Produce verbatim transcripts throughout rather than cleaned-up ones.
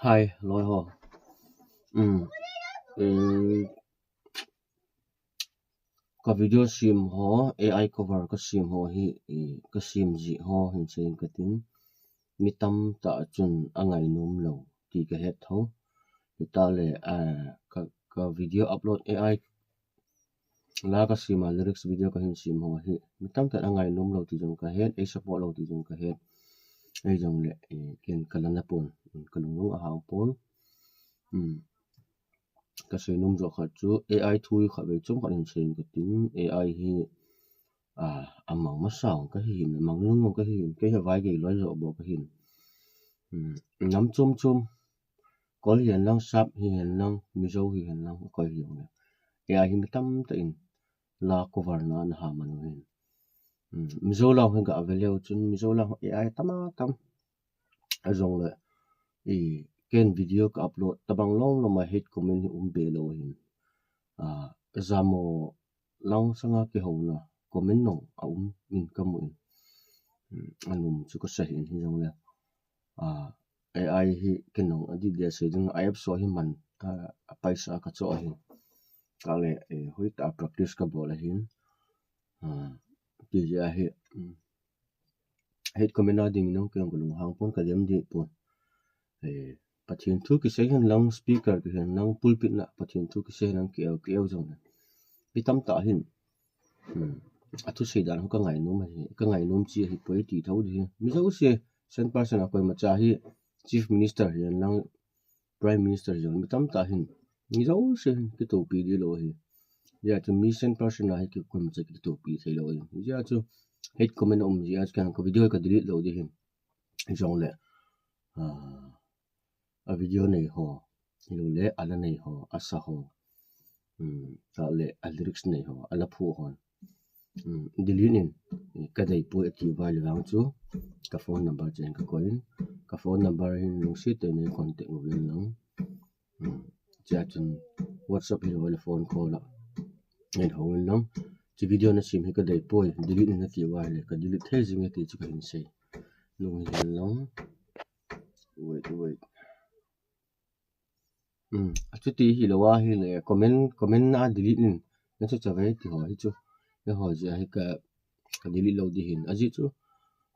Hi, loi ho. Um, um, ka video sem ho, A I cover ka sem ho hi, eh, ka sem jeh ho hin seiyin katin. Mi tamtah chun angainom lou ti kahet tho. Hita le, ah, ka, ka video upload A I la ka sem a, lyrics video ka hin sem ho hi mi tamtah in angainom lou ti jong kahet, ei support lou ti jong kahet. Ei jong le, eh, ken ka la na pon, ka lung jong ahang pon. Hmm. Ka seinom jo khat chu A I thu hi khatvei chom khat hin seiyin katin, A I hi, ah, amang masa jong kahi hin, amang lung jong kahi hin, kei hi vaigei loi jo bou kahin. Hmm. Nam chom chom, Kol hihen lang, Sap hihen lang, Mizo hihen lang, akoi hijongle, A I hi mi tamtah in la cover na ana ha man u hin. Hmm, Mizo lang hi ga ve leu chun, Mizo lang A I tam a tam. Ajongle, i, ken video ka upload tabang lom lom a hate comment hi um be lou hin. Ah, jamo lang sanga kihouna comment jong aum in kamu in. Hmm, anom chu kasa hin hijongle, ah, A I hi ken jong adih dia sei ding, a apps ho hi man, ah, apaisa kachoh ahin. Kale, eh, hoitah a practice kabol ahin. Ah, ti jeh a hi, um, hate comment a ding in jong ken jong ka lunghang pon, ka dem deh pon. Eh, Pathen thu kisei hen lang, speaker kihen lang, pulpit na Pathen thu kisei hen lang, kieu, kieu jong le. Mi tamtah hin, hmm, athusei dan ho ka ngainom ahi, ka ngainom chi ahipoi ti tho ding hi. Mi jouse, cent percent a koimacha hi, Chief Minister hihen lang, Prime Minister hihen lang, mi tamtah hin, mi jouse hin kitopi ding lou ahi. Hijeh chun mi cent percent a hi ki, koimacha kitopi thei lou ahi. Hijeh chun hate comment aum jeh a chu ken ka video ka delete lou ding hin. Hijongle, ah, a video nei ho, hilou le a la nei ho, a sa ho, um, tah le a lyrics nei ho, a la phu hon, um, delete in, eh, ka deipoi ati uva le vang chu, ka phone number chen ka koi in, ka phone number hin lungset tah in nei contact uvin lang. Hmm. Chea chun WhatsApp hilou le phone call a nei hou in lang. Hiche video na sem hi ka deipoi, delete in nati uva le ka delete thei jing e ti chu ka hin sei. Lung hi hen lang. Wait, wait. Hmm. Achuti hilou ahile comment, comment na delete in na chu chave ti ho hi chu. Eiho jeh a hi ka ka delete lou ding hin. Ajeh chu,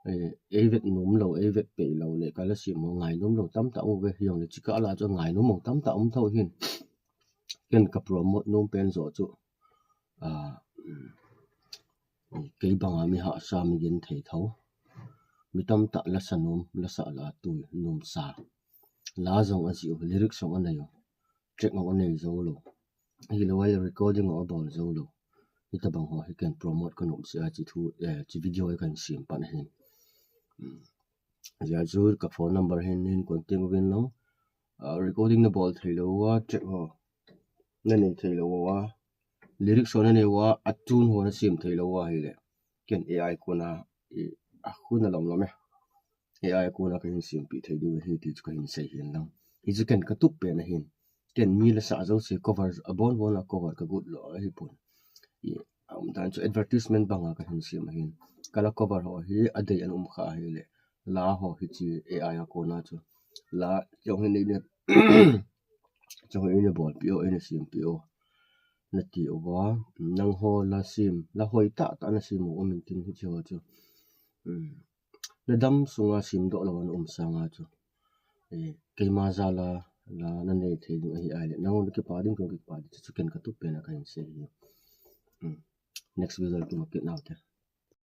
eh, ei vet nom lou, ei vet pei lou le, ka la sem ho ngainom lou tamtah um uve, hijongle chukah la chu ngainom ho tamtah um tho hin. Ken ka promote nom pen joh chu, ah, kei banga mi hahsa, mi genthei tho, mi tamtah la sa nom, la sa la tui nom sa. La jong ajih u, lyrics jong anei u, track jong anei jou lou. Hilou le recording jong abol jou lou. Hitabang ho hi ken promote ka nom jeh a hiche thu, eh, hiche video hi ka hin sem pan ahi. Hmm. Hijeh a chu ka phone number hin, hin contact uvin lang. Ah, recording na bol thei lou uva, track ho na nei thei lou uva, lyrics ho na nei uva, a tune ho na sem thei lou uva ahile, ken A I kona, eh, a khu na lom lom e. A I a kona ka hin sempeh thei diu ahi ti chu ka hin sei hin lang. Hichu ken ka tup pen ahin. Ken mi la sah jouse cover, abon bon a cover ka got lou ahi pon. I, a um dan chu advertisement banga ka hin sem ahin. Ka la cover ho hi adei an um kha ahile, la ho hiche A I a kona chu, la jong hi nei ne, jong hi nei bolpeh o, nei sempeh o, nati uva. Nangho la sem, la hoi tah tah na sem u um intin hiche ho chu, um, na dam sunga semdoh lou ana um sanga chu, eh, keima jal a la na nei thei ding ahi ahile, nangho na kipa ding, kei kipa ding, chu ken ka tup pen a ka hin sei ahi. Um, next video a kimu kit nau te.